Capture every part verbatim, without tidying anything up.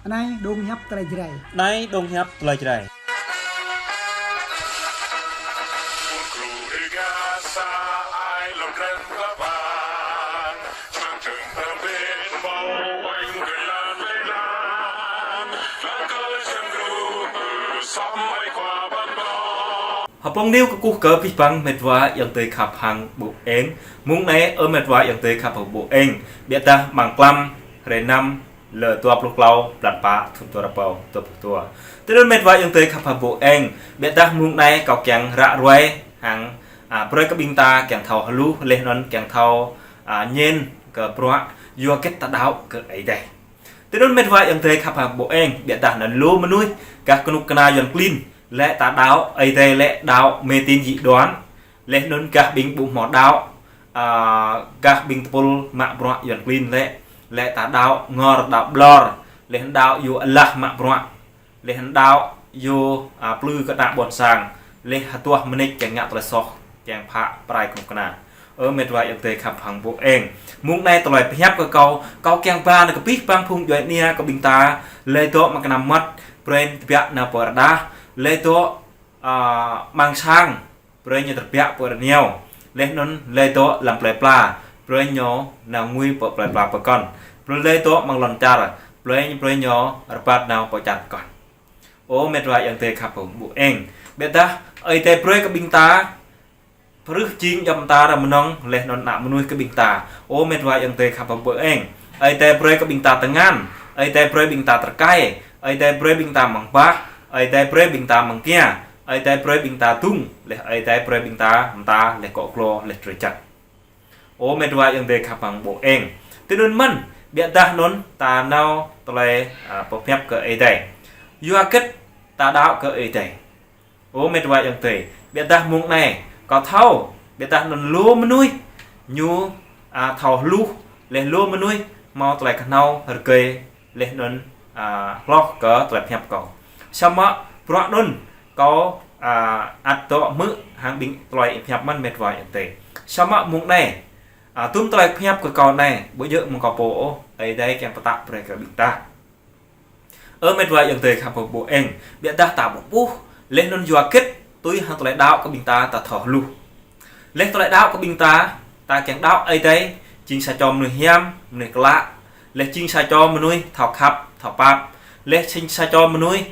Anai dong hiăp tơlơi Jrai. Anai dong hiăp tơlơi Jrai. Hơpong niu kơkuh kơ abih bang met wa ayŏng adơi khăp hăng ƀô eng. Mông anai ơ met wa ayŏng adơi khăp hăng ƀô eng. Biă dah amăng klăm hrơi năm lơ dua pluh klâo, blan pă, thun dua rơbâo dua pluh dua. Tui anŭn met wa ayŏng adơi khăp hăng ƀô eng. Biă dah mông anai kâo kiăng ră ruai hăng, a, brơi kơ ƀing ta kiăng thâo hluh, laih anŭn kiăng thâo, a, ñen kơ bruă yua hơget ta đaŏ kơ Ơi Adai. Tui anŭn met wa ayŏng adơi khăp hăng ƀô eng, biă dah anŭn lu mơnuih, gah kơnuk kơna Yuan klin, lĕ ta đaŏ Ơi Adai lĕ đaŏ mê tín dị đoan, laih anŭn gah ƀing ƀu hmâo đaŏ, a, gah ƀing tơpul mă bruă Yuan klin lĕ, lĕ ta đaŏ ngor đaŏ ƀlŏr, laih anŭn đaŏ yua alah mă bruă, laih anŭn đaŏ yua, a, plư kơ ană ƀôn sang, laih hơduah mơneč kiăng ngă tơlơi soh, kiăng phă pơrai kơnuk kơna. Ơ met wa ayŏng adơi khăp hăng ƀô eng. Mông anai tơlơi pơhiăp kơ kâo, kâo kiăng ba nao kơ abih bang phung djuai ania kơ ƀing ta, laih dŏ amăng kơnăm mơmŏt, brơi tơbiă nao pơ rơđah, laih dŏ, a, amăng sang, brơi ñu tơbiă pơ rơngiao. Laih anŭn laih dŏ amăng plơi pla, brơi ñu nao ngui pơ plơi pla pơkŏn. Brơi laih dŏ amăng lŏn čar, brơi, brơi ñu rơbat nao pơ čar pơkŏn. Ơ met wa ayŏng adơi khăp hăng ƀô eng. Biă dah Ơi Adai brơi kơ ƀing ta pơrưh jing djŏp mơta ră mơnơ̆ng laih anŭn ană mơnuih kơ ƀing ta. Ơ met wa ayŏng adơi khăp hăng ƀô eng. Ơi Adai brơi kơ ƀing ta tơngan, Ơi Adai brơi ƀing ta tơkai, Ơi Adai brơi ƀing ta amăng bah, Ơi Adai brơi ƀing ta amăng kia, Ơi Adai brơi ƀing ta dŭng, laih Ơi Adai brơi ƀing ta mơta, laih akŏ glô, laih drơi jăk. Ơ met wa ayŏng adơi khăp hăng ƀô eng. Tui anŭn mơ̆n, biă dah anŭn ta nao tơlơi, a, pơhiăp kơ Ơi Adai. Yua hơget ta đaŏ kơ Ơi Adai. Ơ met wa ayŏng adơi, biă dah mông anai, kâo thâo, biă dah anŭn lu mơnuih, ñu, a, thâo hluh, laih lu mơnuih, hmâo tơlơi kơhnâo rơgơi, laih anŭn, a, hloh kơ tơlơi pơhiăp kâo. Samơ̆ bruă anŭn kâo, a, ăt dŏ hmư̆ hăng ƀing tơlơi pơhiăp mơ̆n met wa ayŏng adơi. Samơ̆ mông anai, a, tum tơlơi pơhiăp kơ kâo anai, ƀu djơ̆ mơ̆ng kâo pô ôh, Ơi Adai kiăng pơtă brơi kơ ƀing ta. Ơ met wa ayŏng adơi khăp hăng ƀô eng, biă dah ta ƀu ƀuh, laih anŭn yua hơget tui hăng tơlơi đaŏ kơ ƀing ta ta thâo hluh. Laih tơlơi đaŏ kơ ƀing ta, ta kiăng đaŏ Ơi Adai, jing sa čô mơnuih hiam, mơnuih klă, laih jing sa čô mơnuih thâo khăp, thâo pap, laih jing sa čô mơnuih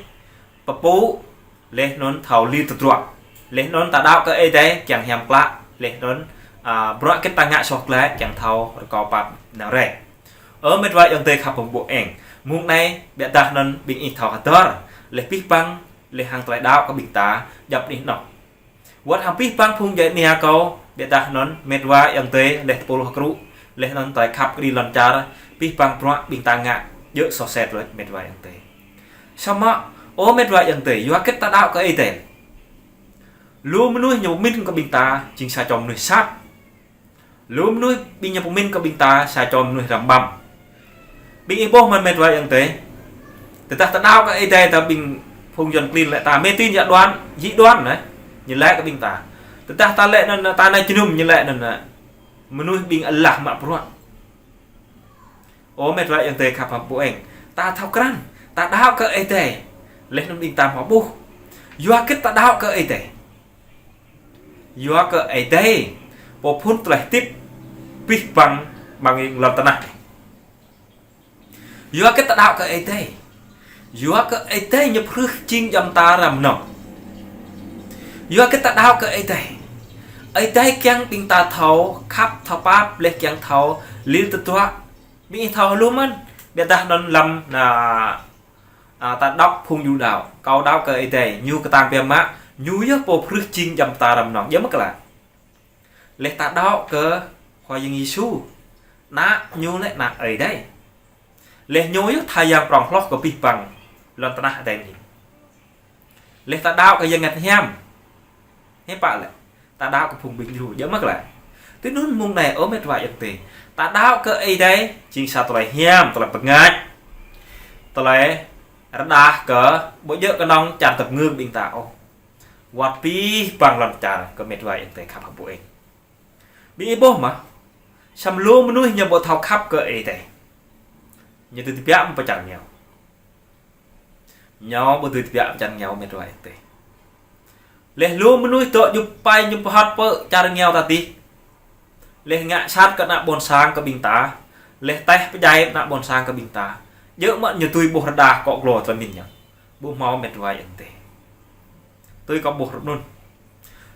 pơpŭ, laih anŭn thâo lir tơdruă. Laih anŭn ta đaŏ kơ Ơi Adai kiăng hiam klă, laih anŭn, a, bruă hơget ta ngă soh glaĭ kiăng thâo rơkâo pap nao rai. Ơ met wa ayŏng adơi khăp hăng ƀô eng. Mông anai, biă dah anŭn ƀing ih thâo hơdơr, laih abih bang, laih hăng tơlơi đaŏ kơ ƀing ta, djŏp anih anŏ. Wơ̆t hăng abih bang phung djuai ania kâo, biă dah anŭn met wa ayŏng adơi, laih tơpul hơkrŭ, laih anŭn tơlơi khăp kơđi lŏn čar, abih bang bruă ƀing ta ngă, djơ̆ soh sat laih met wa ayŏng adơi. Samơ̆, ơ met wa ayŏng adơi, yua hơget ta đaŏ kơ Ơi Adai. Lu mơnuih ñu pơmĭn kơ ƀing ta, jing sa čô mơnuih sat. Lu mơnuih ƀing ñu pơmĭn kơ ƀing ta, sa čô mơnuih răm ƀăm. Ƀing ih ƀuh mơ̆n met wa ayŏng adơi. Tơdah ta đaŏ kơ Ơi Adai ta ƀing phung Yuan klin lĕ ta mê tín dị đoan, dị đoan anai. Ñu laĭ kơ ƀing ta. Tơdah ta laĭ anŭn ta anai jơnum ñu laĭ anŭn anai. Mơnuih ƀing alah mă bruă. Ơ met wa ayŏng adơi khăp hăng ƀô eng. Ta thâo krăn, ta đaŏ kơ Ơi Adai. Laih anŭn ƀing ta hmâo ƀuh. Yua hơget ta đaŏ kơ Ơi Adai. Yua kơ Ơi Adai, pô phŭn tơlơi hơdip, abih bang ƀăng ƀing lŏn tơnah anai. Yua hơget ta đaŏ kơ Ơi Adai. Yua kơ Ơi Adai ñu pơrưh jing djŏp mơta ră mơnơ̆ng. Yua hơget ta đaŏ kơ Ơi Adai. Ơi Adai kiăng ƀing ta thâo khăp, thâo pap, laih kiăng thâo lir tơdruă. Ƀing ih thâo hluh mơ̆n, biă dah anŭn lăm, a, a, ta đŏk phung ñu đaŏ. Kâo đaŏ kơ Ơi Adai, ñu kơtang biă mă, ñu yơh pô pơrưh jing djŏp mơta ră mơnơ̆ng. Djơ̆ mơ̆ kơ laĭ. Laih ta đaŏ kơ Khua Yang Yêsu, ană ñu lĕ ană Ơi Adai. Laih ñu yơh tha yang prŏng hloh kơ abih bang lŏn tơnah adai anai. Laih ta đaŏ kơ Yang Bơngăt Hiam. Hiư̆m pă lĕ, ta đaŏ kơ phung ƀing djru, djơ̆ mơ̆ kơ laĭ. Tui anŭn mông anai ơ met wa ayŏng adơi. Ta đaŏ kơ Ơi Adai, jing sa tơlơi hiam, tơlơi bơngač. Tơlơi rơđah kơ, ƀu djơ̆ kơnơ̆ng čar tơpơngư ƀing ta ôh. Wơ̆t abih bang lŏn čar kơ met wa ayŏng adơi khăp hăng ƀô eng. Ƀing ih ƀuh mơ̆, samơ̆ lu mơnuih ñu ƀu thâo khăp kơ Ơi Adai. Ñu tơbiă mơ̆ng pơ čar rơngiao. Ñu ƀu dưi tơbiă pơčan ñu, met wa ayŏng adơi. Laih lu mơnuih dŏ djup pai ñu pơhăt pơ čar ñu ta tih. Laih ngă sat kơ ană ƀôn sang kơ ƀing ta. Laih taih pơdjai ană ƀôn sang kơ ƀing ta. Djơ̆ mă ñu tui ƀuh rơđah akŏ glô tơmin ñu. Ƀu hmâo, met wa ayŏng adơi. Tui kâo ƀuh hrup anŭn.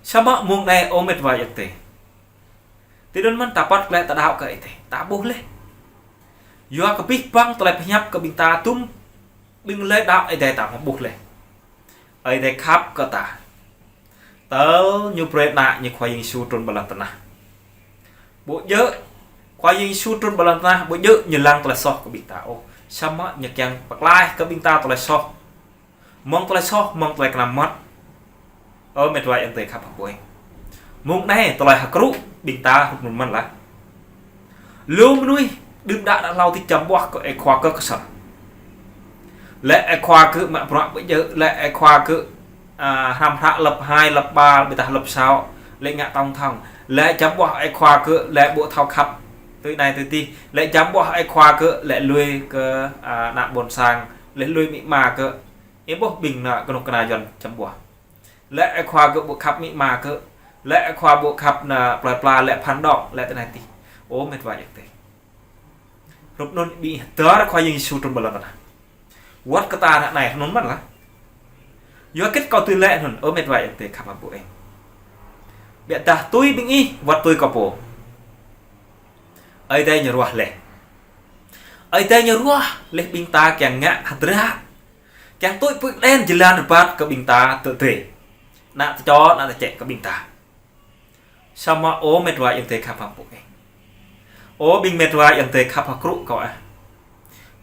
Samơ̆ mông anai ơ met wa ayŏng adơi. Tui anŭn mơ̆n ta păt klĕ ta đaŏ kơ Ơi Adai. Ta ƀuh laih. Yua kơ abih bang tơlơi pơhiăp kơ ƀing ta tum ƀing lĕ đaŏ Ơi Adai ta mă ƀuh laih. Ơi Adai khăp kơ ta. Tơl ñu brơi ană ñu Khua Yang Yêsu trŭn ƀơi lŏn tơnah. Ƀu djơ̆ Khua Yang Yêsu trŭn ƀơi lŏn tơnah, ƀu djơ̆ ñu lăng tơlơi soh kơ ƀing ta ôh. Samơ̆ ñu kiăng pơklaih kơ ƀing ta tơlơi soh. Mơ̆ng tơlơi soh, mơ̆ng tơlơi kơnam mơmŏt. Ơ met wa ayŏng adơi khăp hăng ƀu eng. Mông anai tơlơi hơkrŭ ƀing ta hrup anŭn mơ̆n lah. Lu mơnuih đưm đă đă hlâo tih čăm ƀuah kơ ơi khua kơ Ksor. Lĕ ơi khua kơ mă bruă ƀu djơ̆, lĕ ơi khua kơ, a, hrăm hră lớp hai, lớp ba, ƀiădah lớp sáu, lĕ ngă tổng thống. Lĕ čăm ƀuah ơi khua kơ, lĕ ƀu thâo khăp. Tui anai tui tih, lĕ čăm ƀuah ơi khua kơ, lĕ lui kơ, a, ană ƀôn sang, lĕ lui amĭ ama kơ. Ih ƀuh ƀing ană kơnuk kơna Yuan čăm ƀuah. Lĕ ơi khua kơ ƀu khăp amĭ ama kơ. Lĕ ơi khua ƀu khăp ană plơi pla, lĕ phản động, lĕ tui anai tih. Ơ met wa ayŏng adơi. Hrup anŭn ƀing ih hơdơr Khua Yang Yêsu trŭn ƀơi lŏn tơnah. Wơ̆t kơ ta ră anai hrup anŭn mơ̆n lah. Yua hơget kâo tui laĭ anŭn, ơ met wa ayŏng adơi khăp hăng ƀu eng. Ƀiădah tui ƀing ih, wơ̆t tui kâo pô. Ơi Adai ñu ruah laih. Ơi Adai ñu ruah laih ƀing ta kiăng ngă hơdră. Kiăng tui pơkơđen jơlan rơbat kơ ƀing ta tơ tê. Ană tơčô, ană tơčĕ kơ ƀing ta. Samơ̆ ơ met wa ayŏng adơi khăp hăng ƀu eng. Ơ ƀing met wa ayŏng adơi khăp hơkrŭ kâo ah.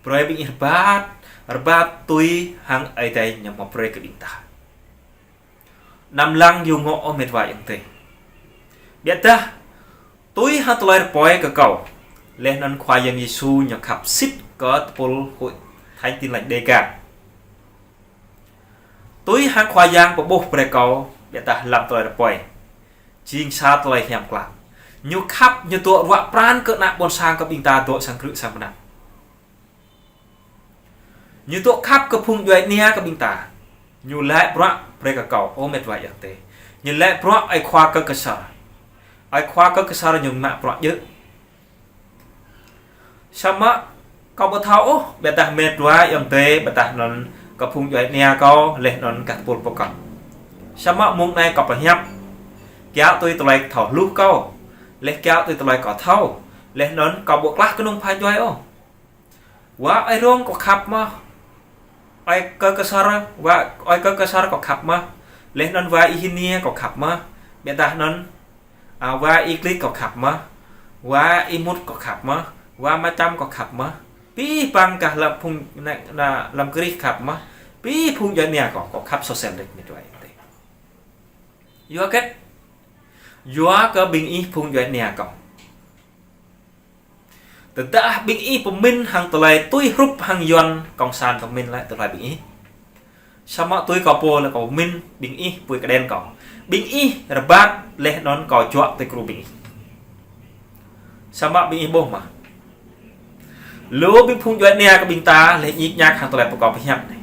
Brơi ƀing ih rơbat, rơbat tui hăng Ơi Adai ñu mă brơi kơ ƀing ta. Anăm lăng yua ngŏ ơ met wa ayŏng adơi. Ƀiădah, tui hăng tơlơi rơpơi kơ kâo. Laih anŭn Khua Yang Yêsu ñu khăp sĭt kơ tơpul Hội Thánh Tin Lành Đêga. Tui hăng Khua Yang pơƀuh brơi kâo, ƀiădah lăm tơlơi rơpơi. Jing sa tơlơi hiam klă. Ñu khăp, ñu dŏ ruă pran kơ ană ƀôn sang kơ ƀing ta dŏ sang krư̆ sang mơnam. Ñu dŏ khăp kơ phung djuai ania kơ ƀing ta. Ñu laĭ bruă brơi kơ kâo, ơ met wa ayŏng adơi. Ñu laĭ bruă ơi khua kơ Ksor. Ơi khua kơ Ksor ñu mă bruă djơ̆. Samơ̆ kâo ƀu thâo ôh, ƀiădah met wa ayŏng adơi, ƀiădah anŭn kơ phung djuai ania kâo, laih anŭn kơ tơpul pơkŏn. Samơ̆ mông anai kâo pơhiăp. Kiaŏ tui tơlơi thâo hluh kâo. Laih kiaŏ tui tơlơi kâo thâo. Laih anŭn kâo ƀu klah kơnung pha djuai ôh. Wa ơi Rông kâo khăp mơ̆. Ơi kơ Ksor, wa ơi kơ Ksor kâo khăp mơ̆. Laih anŭn wa Y Hinia kâo khăp mơ̆. Ƀiădah anŭn, a, wa Y Klik kâo khăp mơ̆. Wa Y Mut kâo khăp mơ̆. Wa Ma Čăm kâo khăp mơ̆. Abih bang gah lăm phung ană, ană lăm krih khăp mơ̆. Abih phung djuai ania kâo, kâo khăp soh sel đĕč met wa ayŏng adơi. Yua hơget? Yua kơ ƀing ih phung djuai ania kâo. Tơdah ƀing ih pơmĭn hăng tơlơi tui hrup hăng Yuan Cộng sản pơmĭn lĕ tơlơi ƀing ih. Samơ̆ tui kâo pô lĕ kâo pơmĭn ƀing ih pui kơđen kâo. Ƀing ih rơbat laih anŭn kâo juă tui kru ƀing ih. Samơ̆ ƀing ih ƀuh mơ̆. Lu ƀing phung djuai ania kơ ƀing ta laih ñik ñak hăng tơlơi pơkŏ pơhiăp anai.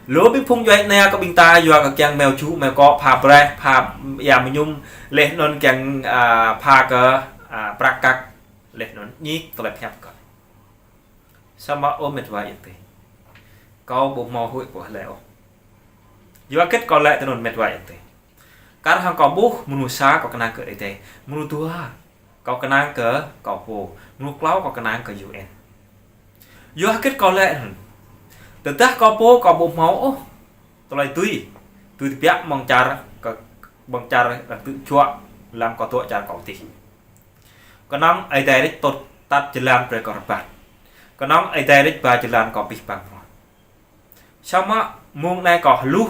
Lu ƀing phung djuai ania kơ ƀing ta yua kơ kiăng meo ču, meo kŏ, pha braih, pha ia mơñum, laih anŭn kiăng, a, pha kơ, a, prăk kăk, laih anŭn ñik tơlơi pơhiăp kơ. Samơ̆ ơ met wa ayŏng adơi. Kâo ƀu hmâo huĭ pô hlơi ôh. Yua hơget kâo laĭ tui anŭn met wa ayŏng adơi. Kar hăng kâo ƀuh mơnuih sa kâo kơnang kơ Ơi Adai. Mơnuih dua kâo kơnang kơ kâo pô. Mơnuih klâo kâo kơnang kơ U N. Yua hơget kâo laĭ anŭn. Tơdah kâo pô kâo ƀu hmâo ôh. Tơlơi tui. Tui tơbiă mơ̆ng čar kơ, mơ̆ng čar arăng tŭ juă lăm kâo dŏ čar kâo tih. Kơnơ̆ng Ơi Adai rĕč tŭt tăt jơlan brơi kâo rơbat. Kơnơ̆ng Ơi Adai rĕč ba jơlan kâo abih bang bruă. Samơ̆ mông anai kâo hluh.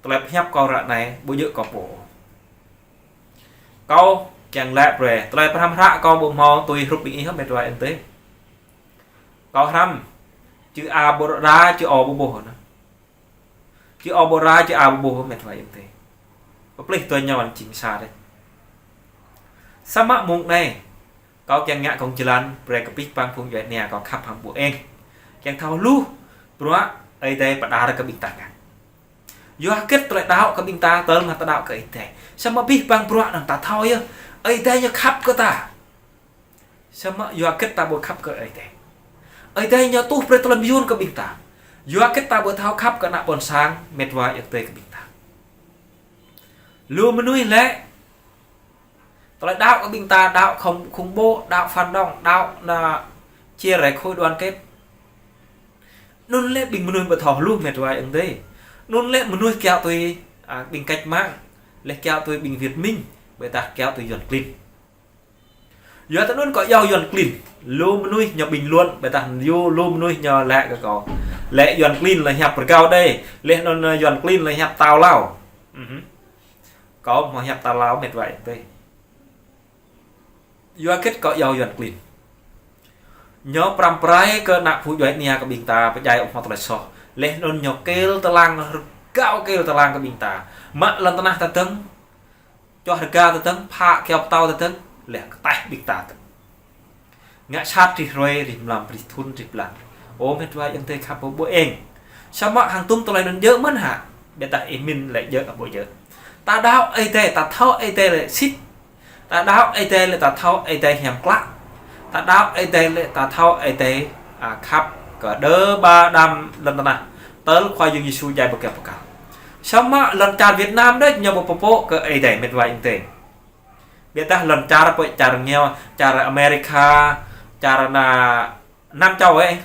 Tơlơi pơhiăp kâo ră anai ƀu djơ̆ kâo pô. Kâo kiăng laĭ brơi. Tơlơi pơhrăm hră kâo ƀu hmâo tui hrup ƀing ih ôh met wa ayŏng adơi. Kâo hrăm. Chữ A ƀu ra, chữ O ƀu ƀuh anŭn. Chữ O ƀu ra, chữ A ƀu ƀuh met wa ayŏng adơi. Pơplih tui ñu anŭn jing sa đĕč. Samơ̆ mông anai. Kâo kiăng ngă kông jơlan, brơi kơ abih bang phung djuai ania kâo khăp hăng ƀu eng. Kiăng thâo hluh, bruă, Ơi Adai pơđar kơ ƀing ta ngă. Yua hơget tơlơi đaŏ kơ ƀing ta, tơl mă ta đaŏ kơ Ơi Adai. Samơ̆ abih bang bruă anŭn ta thâo yơh. Ơi Adai ñu khăp kơ ta. Samơ̆ yua hơget ta ƀu khăp kơ Ơi Adai. Ơi Adai ñu tuh brơi tơlơi mơyŭn kơ ƀing ta. Yua hơget ta ƀu thâo khăp kơ ană ƀôn sang, mĕt wa ayŏng adơi kơ ƀing ta. Lu mơnuih lĕ, tơlơi đaŏ kơ ƀing ta, đaŏ khủng, khủng bố, đaŏ phản động, đaŏ ană chia rẽ khối đoàn kết. Anŭn lĕ ƀing mơnuih ƀu thâo hluh mĕt wa ayŏng adơi. Anŭn lĕ mơnuih kiaŏ tui, a, ƀing cách mạng, lĕ kiaŏ tui ƀing Việt Minh, ƀôdah kiaŏ tui Yuan klin. Yua tơ anŭn kâo iâu Yuan klin. Lu mơnuih ñu bình luận, ƀôdah lu, lu mơnuih ñu laĭ kơ kâo. Lĕ Yuan klin lĕ hiăp rơgao đơi, lĕ anŭn Yuan klin lĕ hiăp tào lao. Ừm. Kâo ƀu hiăp tào lao mĕt wa ayŏng adơi. Yua hơget kâo iâu Yuan klin. Ñu pơrăm pơrai kơ ană phu djuai ania kơ ƀing ta, pơdjai ƀu hmâo tơlơi soh. Lĕ anŭn ñu kil tơlang, rơgao kil tơlang kơ ƀing ta. Mă lŏn tơnah tơdơ̆ng, čoh rơga tơdơ̆ng, phă kyâo pơtâo tơdơ̆ng, lĕ kơ taih ƀing ta tơdơ̆ng. Ngă sat rĭm hrơi, rĭm mlam, rĭm thŭn, rĭm blan. Ơ mĕt wa ayŏng adơi khăp ƀu eng. Samơ̆ hăng tŭm tơlơi anŭn djơ̆ mơ̆n hă? Ƀôdah ih min lĕ djơ̆ ƀu djơ̆. Ta đaŏ Ơi Adai, ta thâo Ơi Adai lĕ sĭt. Ta đaŏ Ơi Adai lĕ ta thâo Ơi Adai hiam klă. Ta đaŏ Ơi Adai lĕ ta thâo Ơi Adai, a, khăp kơ đơ ba đam lŏn tơnah. Tơl Khua Yang Yêsu djai ƀơi kơyâo pơkal. Samơ̆ lŏn čar Việt Nam đôč ñu ƀu pơpŭ kơ Ơi Adai mĕt wa ayŏng adơi. Ƀôdah lŏn čar pơ čar ngiao, čar Amerika, čar ană Nam châu ơi.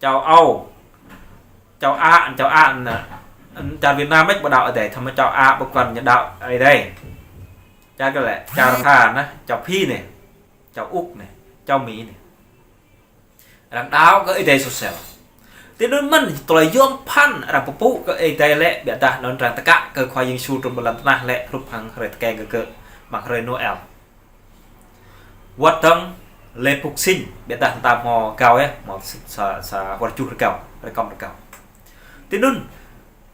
Châu Âu, châu Á, châu Á ană, čar Việt Nam mĕt ƀu đaŏ Ơi Adai, tơma châu Á ƀu kăn ñu đaŏ Ơi Adai. Čar kơ lĕ, čar Tha ană, châu Phi anai, châu Úc anai, châu Mỹ anai. Arăng đaŏ kơ Ơi Adai sô sel. Tui anŭn mơ̆n, tơlơi yôm phăn arăng pơpŭ kơ Ơi Adai lĕ, ƀôdah anŭn arăng tơkă kơ Khua Yang Yêsu trŭn ƀơi lŏn tơnah lĕ, hrup hăng hrơi tơkeng gơgơ̆, mơ̆ng hrơi Noel. Wơ̆t dơ̆ng lễ Phục Sinh, ƀôdah ta hmâo rơgao yơh, hmâo sa, sa, sa wơ̆t tơjuh rơgao, rơkŏm rơgao. Tui anŭn,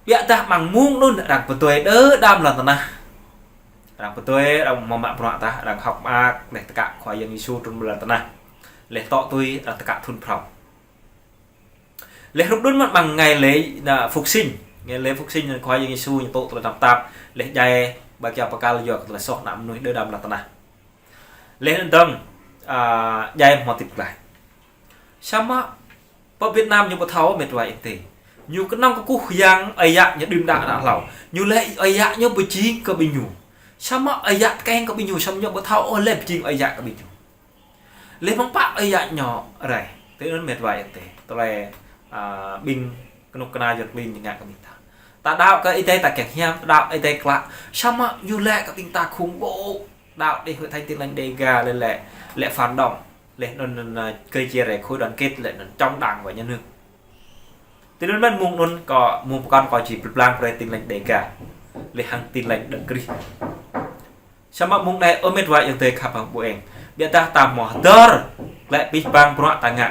ƀôdah mơ̆ng mông anŭn arăng pơdơi đơ đam lŏn tơnah. Arăng pơdơi, arăng hmâo mă bruă tah, arăng hơ̆k mơak, lĕ tơkă Khua Yang Yêsu trŭn ƀơi lŏn tơnah. Lĕ tŏ tui, arăng tơkă thŭn phrâo. Lĕ hrup anŭn mơ̆n mơ̆ng ngày lễ ană Phục Sinh. Ngày lễ Phục Sinh anŭn Khua Yang Yêsu ñu tŭ tơlơi tơnap tap, lĕ djai ƀơi kơyâo pơkal yua kơ tơlơi soh ană mơnuih đơ đam lŏn tơnah. Lĕ anŭn dơ̆ng, a, djai hmâo hơdip glaĭ. Samơ̆ pơ Việt Nam ñu ƀu thâo mĕt wa ayŏng adơi. Ñu kơnơ̆ng kơkuh Yang Ơi Yă ñu đưm đă đă hlâo. Ñu lĕ Ơi Yă ñu pơjing kơ ƀing ñu. Samơ̆ Ơi Yă tơkeng kơ ƀing ñu, samơ̆ ñu ƀu thâo ôh lĕ pơjing Ơi Yă kơ ƀing ñu. Lĕ mơ̆ng pă Ơi Yă ñu rai. Tui anŭn mĕt wa ayŏng adơi. Tơlơi, a, ƀing kơnuk kơna Yuan klin ñu ngă kơ ƀing ta. Ta đaŏ kơ Ơi Adai ta kiăng hiam, ta đaŏ Ơi Adai klă. Samơ̆ ñu lĕ kơ ƀing ta khủng bố. Đaŏ đĭ Hội Thánh Tin Lành Đêga lĕ lĕ, lĕ phản động. Lĕ anŭn, anŭn, a, gây chia rẽ khối đoàn kết, lĕ anŭn chống Đảng và Nhà nước. Tui anŭn mơ̆n mông anŭn kâo, mông pơkŏn kâo či pơblang brơi Tin Lành Đêga. Lĕ hăng Tin Lành Đấng Christ. Samơ̆ mông anai ơ mĕt wa ayŏng adơi khăp hăng ƀu eng. Ƀôdah ta hmâo hơdơr, lĕ abih bang bruă ta ngă.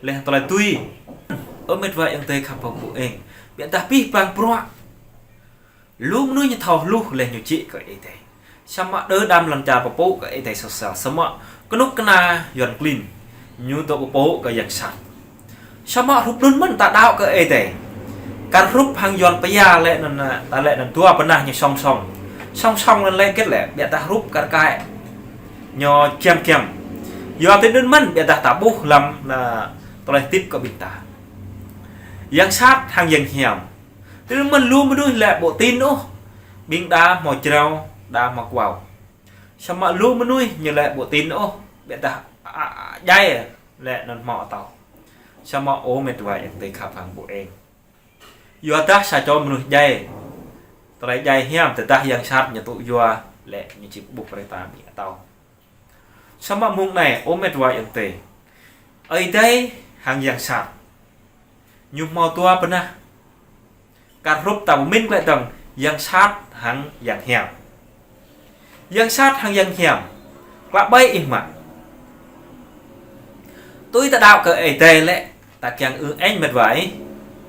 Lĕ tơlơi tui. Ơ mĕt wa ayŏng adơi khăp hăng ƀu eng. Ƀôdah abih bang bruă. Lu mơnuih ñu thâo hluh lĕ ñu jĕ kơ Ơi Adai. Samơ̆ đơ đam lŏn čar pơpŭ kơ Ơi Adai sô sel. Samơ̆ kơnuk kơna Yuan klin. Ñu dŏ pơpŭ kơ yang sat. Samơ̆ hrup anŭn mơ̆n ta đaŏ kơ Ơi Adai. Kar hrup hăng Yuan pia lĕ anŭn, ta lĕ anŭn dua bơnah ñu song song. Song song anŭn lĕ hơget lĕ, ƀôdah hrup kar kaĭ. Ñu giăm giăm. Yua tui anŭn mơ̆n, ƀôdah ta ƀuh lăm, ană, tơlơi hơdip kơ ƀing ta. Yang sat hăng yang hiam. Tui anŭn mơ̆n lu mơnuih lĕ ƀu tin ôh. Ƀing đa hmâo jrao, đa hmâo kuao. Samơ̆ lu mơnuih ñu lĕ ƀu tin ôh. Ƀôdah, a, a, djai lĕ anŭn hmâo atâo. Samơ̆ ơ mĕt wa ayŏng adơi khăp hăng ƀu eng. Yua dah sa čô mơnuih djai. Tơlơi djai hiam, tơdah yang sat ñu tŭ yua lĕ ñu či ƀuh brơi ta ƀing atâo. Samơ̆ mông anai, ơ mĕt wa ayŏng adơi. Ơi Adai hăng yang sat. Ñu hmâo dua bơnah. Kar hrup ta pơmĭn glaĭ dơ̆ng, yang sat hăng yang hiam. Yang sat hăng yang hiam. Klă ƀai ih mă. Tui ta đaŏ kơ Ơi Adai lĕ, ta kiăng ư eng mĕt wa ih.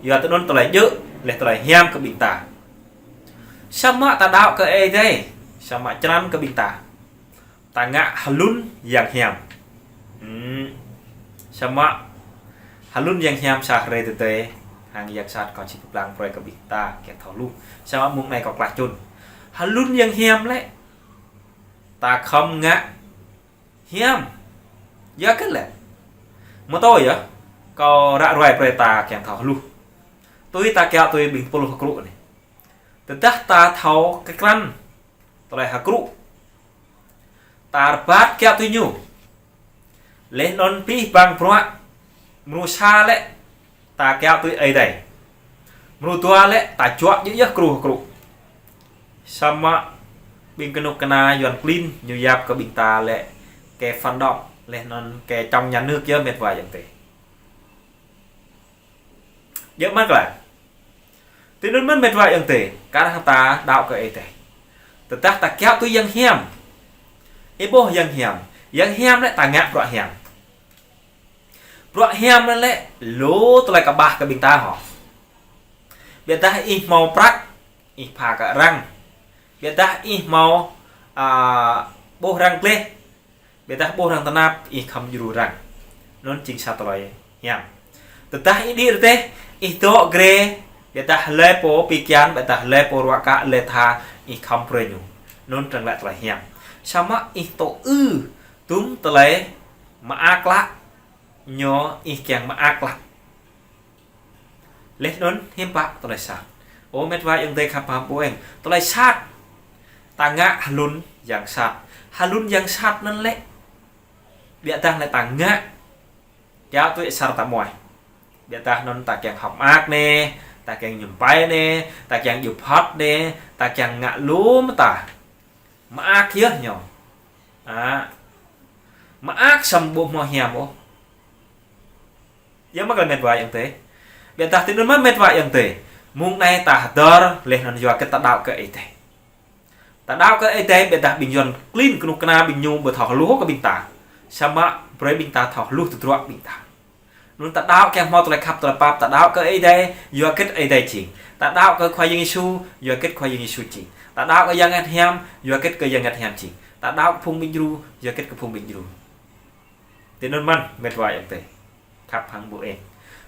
Yua tui anŭn tơlơi djơ̆, lĕ tơlơi hiam kơ ƀing ta. Samơ̆ ta đaŏ kơ Ơi Adai, samơ̆ črăn kơ ƀing ta. Ta ngă hlŭn yang hiam. Hmm. Samơ̆ Hlŭn yang hiam sa hrơi tơdơi, hăng yang sat kâo či pơblang brơi kơ ƀing ta kiăng thâo hluh. Samơ̆ mông anai kâo klah čun. Hlŭn yang hiam lĕ, ta khŏm ngă hiam. Yua kơ lĕ, mơ̆ tui yơh, kâo ră ruai brơi ta kiăng thâo hluh. Tui ta kiaŏ tui ƀing pluh hơkrŭ anai. Tơdah ta thâo kơ krăn tơlơi hơkrŭ, ta rơbat kiaŏ tui ñu. Laih anŭn abih bang bruă, mrô sa lĕ ta kiaŏ tui Ơi Adai. Mrô dua lĕ ta juă djơ̆ yơh kru hơkrŭ. Samơ̆ ƀing kơnuk kơna Yuan klin ñu yap kơ ƀing ta lĕ kơ phản động, laih anŭn kơ chống nhà nước yơh mĕt wa ayŏng adơi. Djơ̆ mơ̆n kơ lĕ. Tui anŭn mơ̆n mĕt wa ayŏng adơi, kar hăng ta đaŏ kơ Ơi Adai. Tơdah ta kiaŏ tui yang hiam. Ih ƀuh yang hiam. Yang hiam lĕ ta ngă bruă hiam. Bruă hiam lĕ lu tơlơi kơƀah kơ ƀing ta hŏ. Ƀiădah ih hmâo prăk, ih pha kơ arăng. Ƀiădah ih hmâo, a, ƀuh arăng gleh. Ƀiădah ƀuh arăng tơnap, ih khŏm djru arăng. Anŭn jing sa tơlơi hiam. Tơdah ih đĭ rơdêh, ih dŏ grê, ƀiădah hlơi pô pi kian, ƀiădah hlơi pô ruă kă, hlơi tha, ih khŏm brơi ñu. Anŭn arăng lĕ tơlơi hiam. Samơ̆ ih tŭ ư, dŭm tơlơi mơak klă, ñu ih kiăng mơak klă. Laih anŭn hiư̆m pă tơlơi sat. Ơ mĕt wa ayŏng adơi khăp hăng ƀu eng. Tơlơi sat. Ta ngă hlŭn yang sat. Hlŭn yang sat anŭn lĕ. Ƀiădah lĕ ta ngă. Kiaŏ tui asar ta mơ̆. Ƀiădah anŭn ta kiăng hŏk mơak anai, ta kiăng ñŭm pai anai, ta kiăng djŭp hŏt anai, ta kiăng ngă lu mơta. Mơak yơh ñu. A. Mơak samơ̆ ƀu hmâo hiam ôh. Yơh mơ̆ kơ lĕ mĕt wa ayŏng adơi. Ƀiădah tui anŭn mơ̆n mĕt wa ayŏng adơi. Mông anai ta hơdơr, laih anŭn yua kơ ta đaŏ kơ Ơi Adai. Ta đaŏ kơ Ơi Adai, ƀiădah ƀing Yuan klin kơnuk kơna ƀing ñu ƀu thâo hluh kơ ƀing ta. Samơ̆ brơi ƀing ta thâo hluh tơdruă ƀing ta. Anŭn ta đaŏ kiăng hmâo tơlơi khăp tơlơi pap, ta đaŏ kơ Ơi Adai, yua kơ Ơi Adai jing. Ta đaŏ kơ Khua Yang Yêsu, yua kơ Khua Yang Yêsu jing. Ta đaŏ kơ Yang Bơngăt Hiam, yua kơ Yang Bơngăt Hiam jing. Ta đaŏ kơ phung ƀing djru, yua kơ phung ƀing djru. Tui anŭn mơ̆n, mĕt wa ayŏng adơi. Khăp hăng ƀu eng.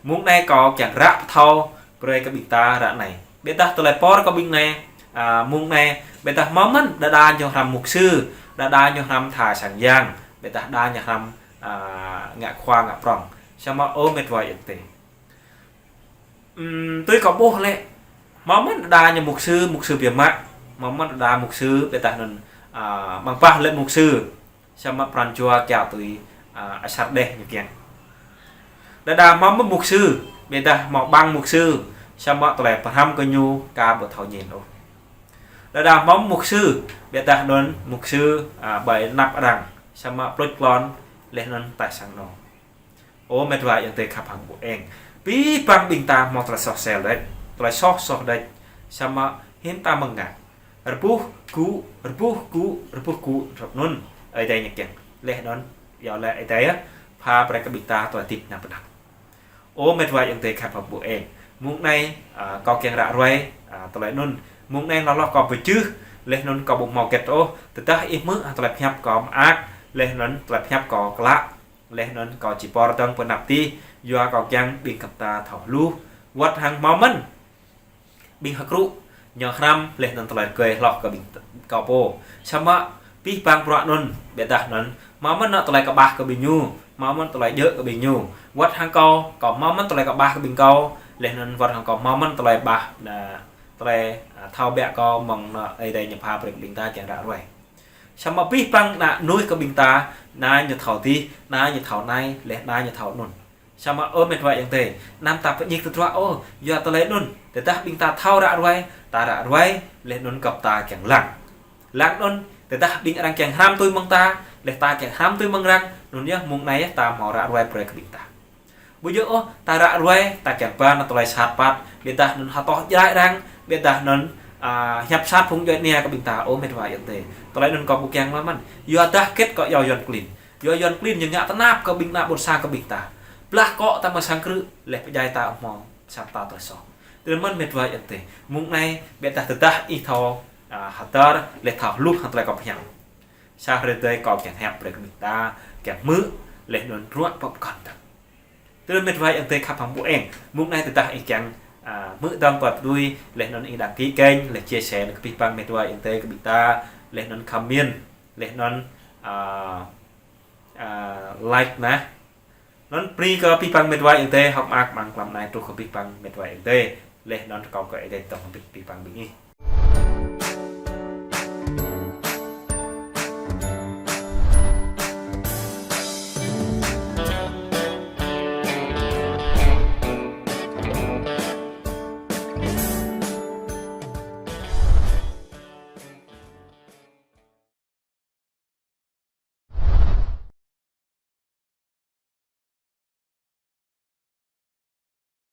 Mông anai kâo kiăng ră pơthâo, brơi kơ ƀing ta ră anai. Ƀiădah tơlơi pơr kơ ƀing anai, a, mông anai, ƀiădah hmâo mơ̆n, đơđa ñu hrăm mục sư, đơđa ñu hrăm tha sang yang, ƀiădah đa ñu hrăm, a, ngă khua ngă prŏng. Samơ̆ ơ mĕt wa ayŏng adơi. Ừm, tui kâo ƀuh lĕ, hmâo mơ̆n đa ñu mục sư, mục sư biă mă, hmâo mơ̆n đa mục sư, ƀiădah anŭn, a, mơ̆ng pah lĕ mục sư, samơ̆ pran jua kiaŏ tui, a, asar đeh ñu kiăng. Đơđa hmâo mơ̆n mục sư, ƀiădah hmâo ƀăng mục sư, samơ̆ tơlơi pơhrăm kơ ñu ka ƀu thâo ñen ôh. Đơđa hmâo mơ̆n mục sư, ƀiădah anŭn mục sư, a, ƀơi anăp arăng, samơ̆ pluč klon, laih anŭn tah sang anŏ. Ơ mĕt wa ayŏng adơi khăp hăng ƀu eng. Abih bang ƀing ta hmâo tơlơi soh sel đôč. Tơlơi soh soh đôč. Samơ̆ hiư̆m ta mơ̆ng ngă. Rơbuh gŭ, rơbuh gŭ, rơbuh gŭ, rơp anŭn. Ơi Adai ñu kiăng. Laih anŭn, yua lĕ Ơi Adai yơh. Pha brơi kơ ƀing ta tơlơi hơdip nao pơnap. Ơ mĕt wa ayŏng adơi khăp hăng ƀu eng. Mông anai, a, kâo kiăng ră ruai, a, tơlơi anŭn. Mông anai hloh hloh kâo pơčeh, laih anŭn kâo ƀu hmâo hơget ôh. Tơdah ih hmư̆, a, tơlơi pơhiăp kâo mơak, laih anŭn tơlơi pơhiăp kâo klă. Laih anŭn kâo či pơr dơ̆ng pơ anăp tih, yua kâo kiăng ƀing gơp ta thâo hluh. Wơ̆t hăng hmâo mơ̆n ƀing hơkrŭ, ñu hrăm, laih anŭn tơlơi rơgơi hloh kơ ƀing t-, kâo pô. Samơ̆ abih bang bruă anŭn, ƀiădah anŭn, hmâo mơ̆n anŏ tơlơi kơƀah kơ ƀing ñu, hmâo mơ̆n tơlơi djơ̆ kơ ƀing ñu. Wơ̆t hăng kâo, kâo hmâo mơ̆n tơlơi kơƀah kơ ƀing kâo, laih anŭn wơ̆t hăng kâo hmâo mơ̆n tơlơi ƀah, na, tơlơi, a, thâo biă kâo mơ̆ng anŏ Ơi Adai ñu pha brơi kơ ƀing ta kiăng ră ruai. Samơ̆ abih bang ană mơnuih kơ ƀing ta, anai ñu thâo adih, anai ñu thâo anai, laih anai ñu thâo anŭn. Samơ̆ ơ mĕt wa ayŏng adơi, anăm ta pơñik tơdruă ôh, yua tơlơi anŭn, tơdah ƀing ta thâo ră ruai, ta ră ruai, laih anŭn gơp ta kiăng lăng. Lăng anŭn, tơdah ƀing arăng kiăng hrăm tui mơ̆ng ta, laih ta kiăng hrăm tui mơ̆ng arăng, anŭn yơh mông anai yơh ta hmâo ră ruai brơi kơ ƀing ta. Ƀu djơ̆ ôh, ta ră ruai, ta kiăng ba anŏ tơlơi sat păt, ƀiădah anŭn hơtŏh jrai arăng, ƀiădah anŭn, a, hiăp sat phung djuai ania kơ ƀing ta, ơ mĕt wa ayŏng adơi. Tơlơi anŭn kâo ƀu kiăng mơ̆n. Yua dah hơget kâo iâu Yuan klin. Yua Yuan klin ñu ngă tơnap kơ ƀing ană ƀôn sang kơ ƀing ta. Blah akŏ ta mơ̆ng sang krư̆, laih pơdjai ta hmâo sa mơta tơlơi soh. Tui anŭn mơ̆n mĕt wa ayŏng adơi. Mông anai, ƀiădah tơdah ih thâo, a, hơdơr, laih thâo hluh hăng tơlơi kâo pơhiăp. Sa hrơi tơdơi kâo kiăng hiăp brơi kơ ƀing ta, kiăng hmư̆, laih anŭn ruă pơkŏn ta. Tơdah mĕt wa ayŏng adơi khăp hăng ƀu eng. Mơ̆ng anai tơdah ih kiăng, a, hmư̆ tong pap đuaĭ, laih anŭn ih đăng ký kênh, laih chia sẻ kơ abih bang mĕt wa ayŏng adơi kơ ƀing ta, laih anŭn comment, laih anŭn, a, a, like mă. Anŭn brơi kơ abih bang mĕt wa ayŏng adơi, hơ̆k mơak mơ̆ng tlam anai truh kơ abih bang mĕt wa ayŏng adơi. Laih anŭn rơkâo kơ Ơi Adai tŏng hăng abih bang ƀing ih.